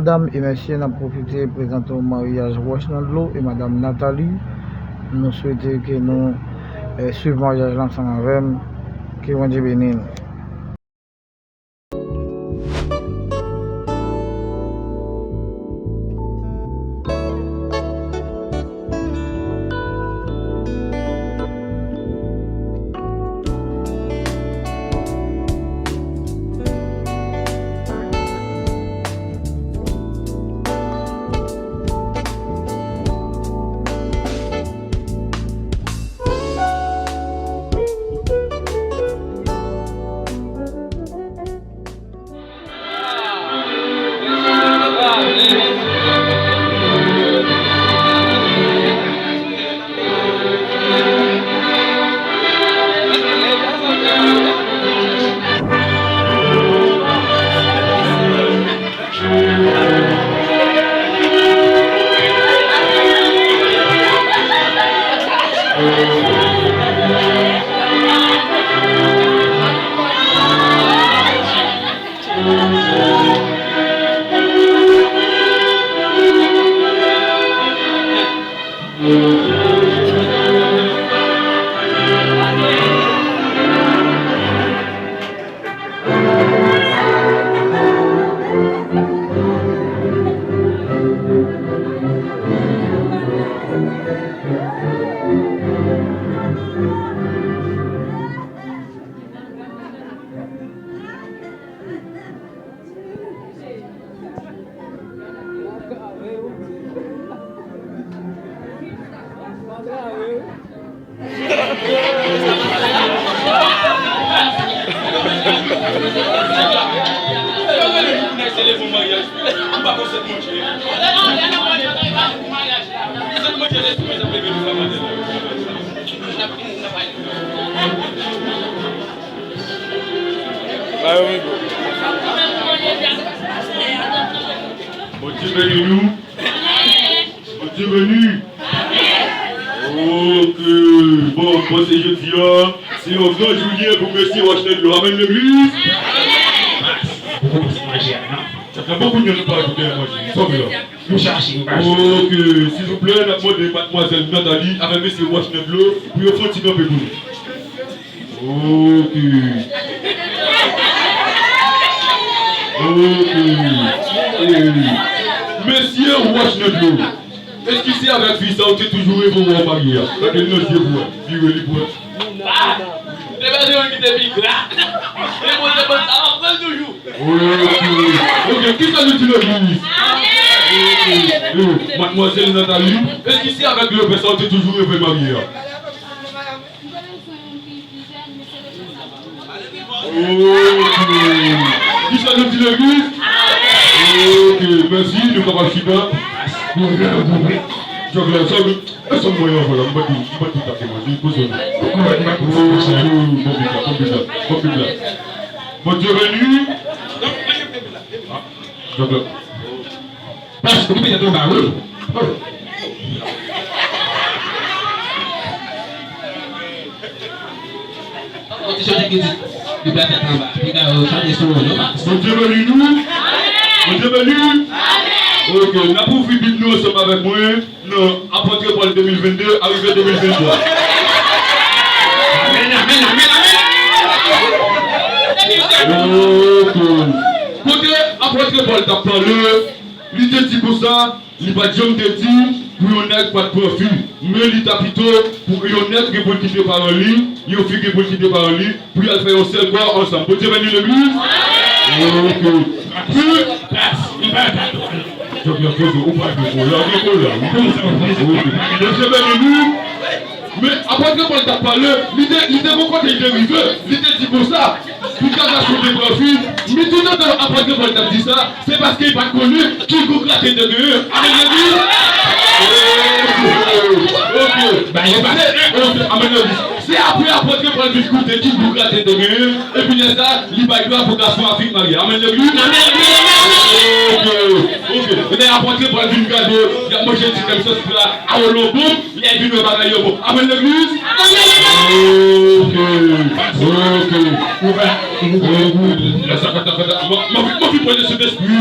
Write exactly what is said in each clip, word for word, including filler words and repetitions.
Medam e mesye, n ap pwofite prezante w maryaj Wòch nan dlo e madanm Nathalie. Nou swete ke nou, eh, swiv maryaj la ansanm avè m. Ke Bondye beni nou. Bondye beni nou. Bondye beni. Ok. Bon, bon, se jodi a, se yon gran jou li ye pou mesye Wòch nan dlo. Amèn legliz. Sa fè bon kounye a nou pa ajoute manje. Sòm la. Nou chache, nou pa ajoute. Ok, silvouplè, n ap mande madmwazèl Nathalie avèk mesye Wòch nan dlo pou yo fè yon ti kanpe pou nou. Ok. Ok. Eh, mesye Wòch nan dlo. Èske se avèk fi sa ou te toujou reve wè w marye a? Gade l nan zye pou wè. Vire li pou wè. Ah! Te bezwen yon ki te pi gra. E bon, se bon, sa va pran toujou. Ok. Ok, kisa nou di legliz? Ok. Eh, madmwazèl Nathalie, èske se avèk lepè sa ou te toujou reve marye a? Ok. Kisa nou di legliz? Ok, mèsi, nou kapab chita. Jòk la, sa, e sa mwen anvan la, m pa di, m pa di ta te manje, poze nou. Ok, bon bit la, bon bit la, bon bit la. Bondye beni. Ah, jòk la. Pas, ou ki pete anba, wi. Oh. Yon ti chante ki di, li pete anba. Piga yo chante sou yo, pa. Bondye beni nou. Bondye beni. Ok, n ap ouvri Bib nou ansanm avèk mwen nan Apòt Pòl de mil venndez, arive de mil venntwa. Amèn, amèn, amèn, amèn. Ok. Kote Apòt Pòl t ap pale, li te di konsa, li pa t janm te di pou yon nèg pa t pran fi, men li ta pito pou yon nèg gen pou l kite paran li, yon fi gen pou l kite paran li, pou y al fè yon sèl kò ansanm. Bondye beni legliz. Ok. Jòk la poze, ou pa gen kò la, gen kò la, wi. Ok. Bondye beni nou. Men, apre ke Pòl t ap pale, li te, li te gon kote li te rive, li te di konsa, pou Gason te pran fi, men toutotan apre ke Pòl t ap di sa, se paske li pa t konnen ki gou graten te genyen. Amèn, legliz? Ok. Ok. Amèn, legliz. Se apre apot Pòl vin koute ki gou graten te genyen, epi lè sa, li bay dwa pou gason a vin marye. Amèn, legliz? Ok. Ok. Lè apot Pòl vin gade, y ap manje ti krèm sòs pla, a yo lonbonm, lè vin wè bagay yo bon. Amèn, legliz? Ok. Ok. Ou pa, ou pa, ou pa. Lè sa, fata, fata. Mwen, mwen, mwen vin pran Sentespri.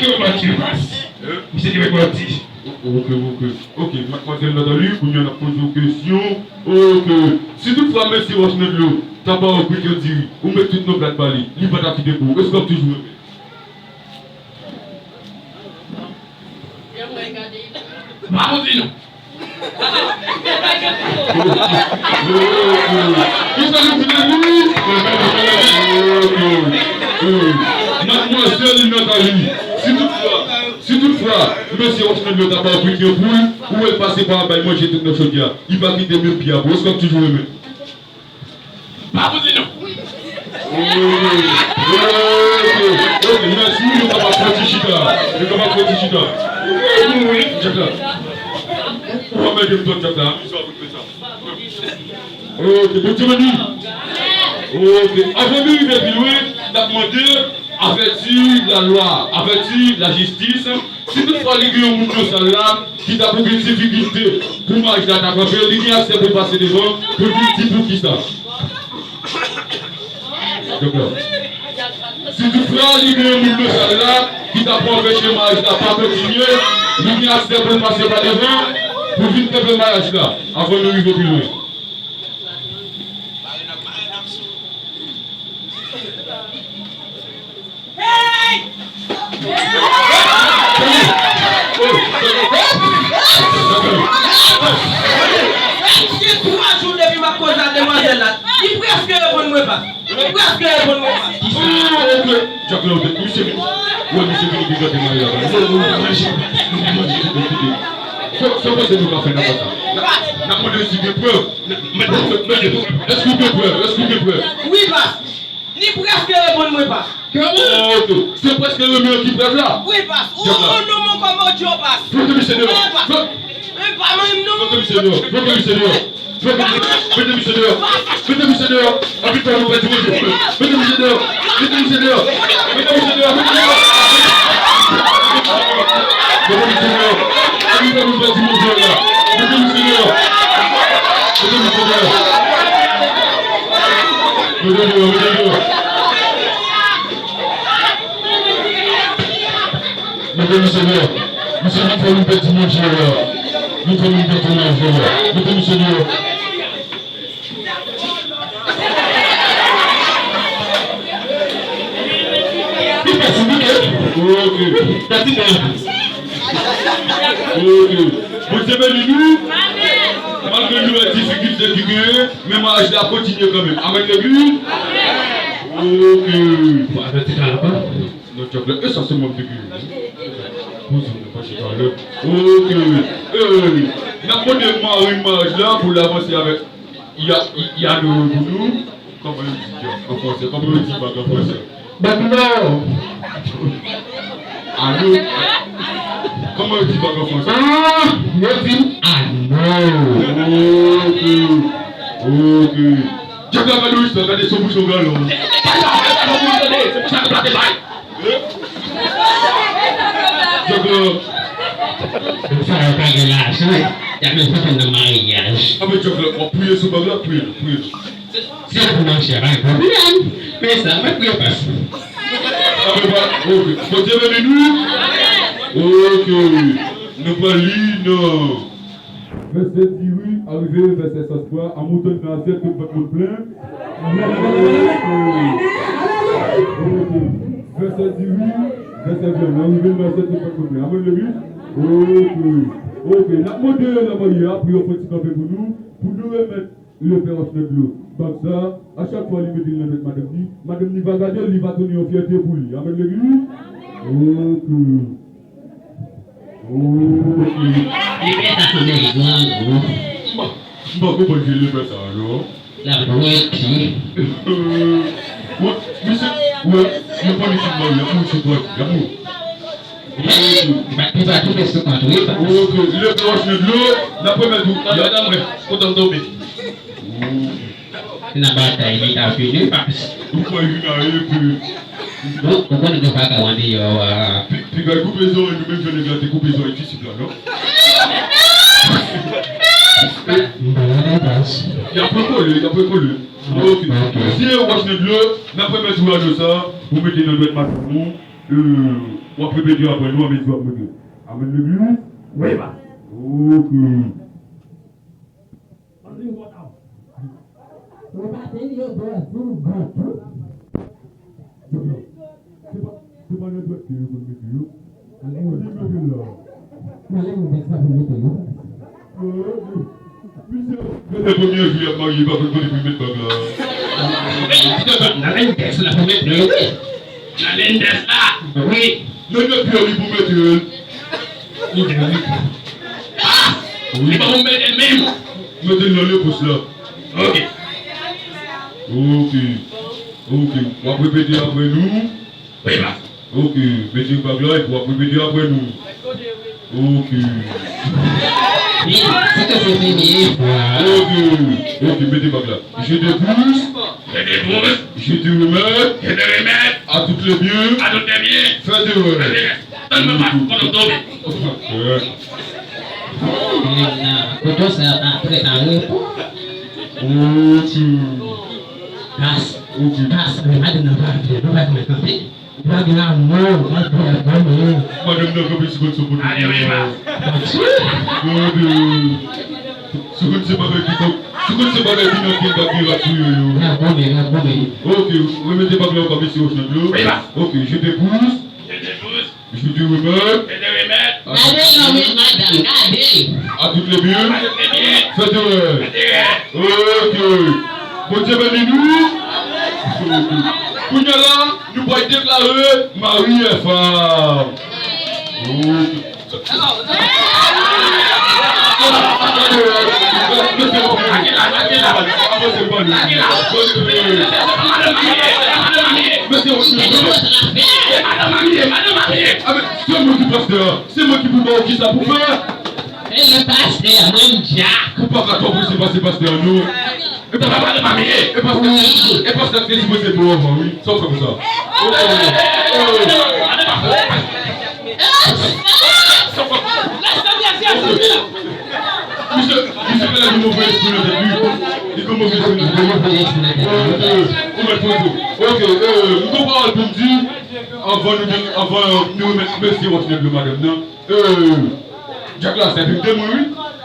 ki reparti, Bas. Misye ki reparti. Ok, ok. Ok, madmwazèl Nathalie, kounye a n ap poze w kesyon. Ok. Si toutfwa mesye Wòch Nèt Dlo ta ba w briken diri, ou met tout nan plat ba li, li pa ta kite pou ou, èske w ap toujou renmen? M pa konn di non. Kisa nou di la, wi? Madmwazèl Nathalie, si toutfwa, si toutfwa, mesye Wòch Nèt Dlo ta ba w briken pou l, ou wè l pase pa anba, l manje tout nan chodyè a, li pa kite menm pye a pou ou, èske w ap toujou renmen? Pa pou di non. Ok, ok, ok, mèsi, nou kapab fè ti chita. Nou kapab fè ti chita. Djaka. Ou pa mèt m twòp, Djaka. Ok, Bondye beni. Ok, avan nou rive pi lwen, n ap mande avèti lalwa, avèti lajistis. Si toutfwa li gen yon moun nan sal la ki ta pou gen difikilte pou march la ta kanpe, li gen aksè pou l pase devan pou l vin di poukisa. Dakò. Si toutfwa li gen yon moun nan sal la ki ta pou anpeche march la pa kontinye, li gen aksè pou l pase pa devan pou l vin kanpe march la avan nou rive pi lwen. Hey! Gen twa jou depi m ap koze ak demwazèl la. Li prèske reponn mwen pa. Li prèske reponn mwen pa. Djak la, misye vini. Wè, misye vini pou gate mari la. Manje, manje, manje. Sa w panse nou ka fè nan kò sa? N ap mande si gen prèv. Èske w gen prèv? Èske w gen prèv? Wi, baz. Li prèske reponn mwen pa. Ok. Se prèske renmen an ki prèv la. Wi, baz. Ou, ou nonm an kòm odyo, baz. Fout misye deyò. Fout. Men pa menm non. Fout misye deyò. Fout misye deyò. Fout misye deyò. Mete misye deyò. Mete misye deyò. Anpi fò nou pèdi manje. Mete misye deyò. Mete misye deyò. Mete misye deyò. Mete misye deyò. Mete misye deyò. Anpi fò nou pèdi manje la. Mete misye deyò. Mete misye deyò. Mete deyò, mete deyò. Mete misye deyò. Misye vin fè nou pèdi manje la. Vin fè nou pèdi manje la. Mete misye deyò. Li fè sou bouke. Ok. Pèdi manje. Ok. Bondye beni nou. Malgre nou wè difikilte ki genyen, men maryaj la kontinye kanmenm. Amèn, legliz. Ok. Pou avèti kalaba. Non, Djak la. E sa se mwen ki genyen. Poze nou pa chita lè. Ok. E, n ap mande mari maryaj la pou l avanse avèk ya, ya nou pou nou. Kòman yo di Djak an fransè? Kòman yo di bag an fransè? Bag la. Alo. Kòman yo di bag an fransè? Ah, yo di alo. Ok. Ok. Djak la, gade wi sa, gade son bouchon galon. Gade sa, gade sa, gade sa, se pou sa ke plante bay. Djak la. Sa yo pa gen lajan, y ap met fantom nan maryaj. Amen, Djak la, w ap priye sou bag la, priye, priye. Se pou manje a, pa gen pwoblèm. Men sa, mwen priye pas. Amen, pa, ok. Bondye beni nou. Ok. Nou pral li nan vèsè diri, arive vèsè sòs pwa, a mouton nan asyèt, tout vant moun plen. Ok. Vèsè diri, vèsè vyann, arive nan asyèt, tout vant moun plen. Amen, legliz. Ok. Ok. N ap mande nan marye a pou yo fè ti kanpe pou nou, pou nou remèt Lepè Wòch Nèg Dlo, bag sa, a chak fwa li mete l nan dwèt madanm ni, madanm ni va gade l, li va tounen yon fyète pou li. Amèn, legliz? Ok. Ok. Lepè sa sanble yon gran gwo. M pa, m pa konprann vye lepè sa a, non. L ap dwèt li. Wè, misye, wè, yo konn li fin marye, y ap mouri sou dwèt, y ap mouri. Li pa, li pa tou fè sou kont, wi, pa. Ok, lepè Wòch Nèg Dlo, n ap remèt ou. Madanm mwen, kote m tonbe? Nan batay, li ka vini, pa. Ou kwè vin a epe. Ou, ou konnen gen vagabon andeyò a. Pi, piga koupe zòrèy, nou menm jan nèg la te koupe zòrèy disip la, non? M pa nan depans. Y ap rekole, y ap rekole. Ok. Ok. Mesye Wòch Nèg Dlo, n ap remèt ou ado sa, pou mete nan dwèt madanm ou. Euh, w ap repete apre nou, an mezi w ap mete. Amèn, legliz? Wi, pa. Ok. Ou pa te li yo dwèt pou gòt tou. Se pa, se pa nan dwèt ke yo konn mete yo. Kote yo mete l la? Nan lendès la pou mete yo. Misye, se premye jou y ap marye, pa konn kote pou l met bag la. Nan lendès la pou mete yo, wi. Nan lendès la. Wi. Nan dwèt pye li pou mete l. Li di wi. Ah! Li pa pou mete l menm. Mete l nan lepous la. Ok. Ok. Ok. W ap repete apre nou. Wi, pa. Ok. Mete bag la epi w ap repete apre nou. Ok. Wi, se ke se premye fwa. Ok. Ok, mete bag la. Je dépousse. Je dépousse. Je te remets. Je te remets. À toutes les biens. À toutes les biens. Fais de rêves. Fais de rêves. Tann mwen pa konn tonbe. Nèg nan kote sa pa prèt a reponn. Pas, pas, men madanm nan pa vle, nou pa konn kanpe. Pa gen amou, pa gen amou. Madanm nan kanpe sou konn sou kote. Ale, wi, pa. Sou konn se bagay ki tonbe. Sou konn se bagay ki nan pye bak gen rat sou yo yo. N ap goumen, n ap goumen. Ok, remete bag la ankò, mesye Wòch Nèg Dlo. Wi, pa. Ok, je dépousse. Je dépousse. Je te remets. Je te remets. Gade non, wi, madanm, gade. À toutes les biens. À toutes les biens. Fais de rêves. Fais de rêves. Ok. Bondye beni nou. Ok. Kounye a la, nou pral deklare mari e fanm. Ok. Se mwen ki pastè a. Se mwen ki pou ba w kisa pou fè. E le pastè, mwen m dyak. Ou pa ka twò prese pase pastè a, non. E pa madanm mami ye. E pastè, e pastè te sipoze bon anvan, wi. Sa w fè konsa? Misye, misye genlè gen move espri nan tèt li. Li gen move espri nan tèt li. Ou mèt pran tou. Ok, euh, m gen pawòl pou m di anvan nou, anvan nou remèt mesye Wòch Nèg Dlo madanm nan. Euh, dyak la sèvi m temwen, wi.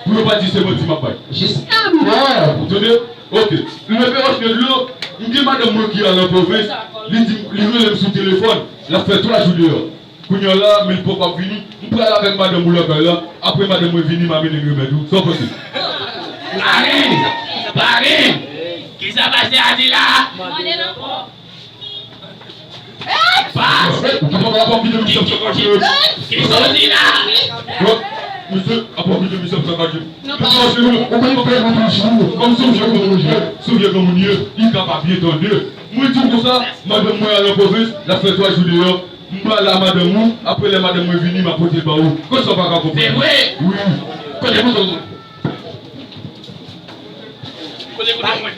Pou yo pa di se manti m ap bay. Jiska mò. Ou tande? Ok. Lepè Wòch Nèg Dlo, m gen madanm mwen ki al an pwovens, li di, li rele m sou telefòn, l ap fè twa jou deyò. Kounye a la, men l poko ap vini, m pral avèk madanm ou lakay la, apre madanm mwen vini, m a mennen l remèt ou. Sa w panse? Pare! Pare! Kisa pastè a di la? Mande l ankò. Pas! Ou pa ka pa kite misye ap sakaje. Kisa w di la? Misye ap kite misye ap sakaje. Kòm se yon vye granmoun ye, se yon vye granmoun ye, li ka pa byen tande. Mwen di w konsa, madanm mwen al an pwovens, l ap fè twa jou deyò. M pral la madanm ou, apre lè madanm mwen vini, m ap pote l ba ou. Konsa w pa ka konprann. Se vre? Wi. Kote kouto w? Kote kouto mwen?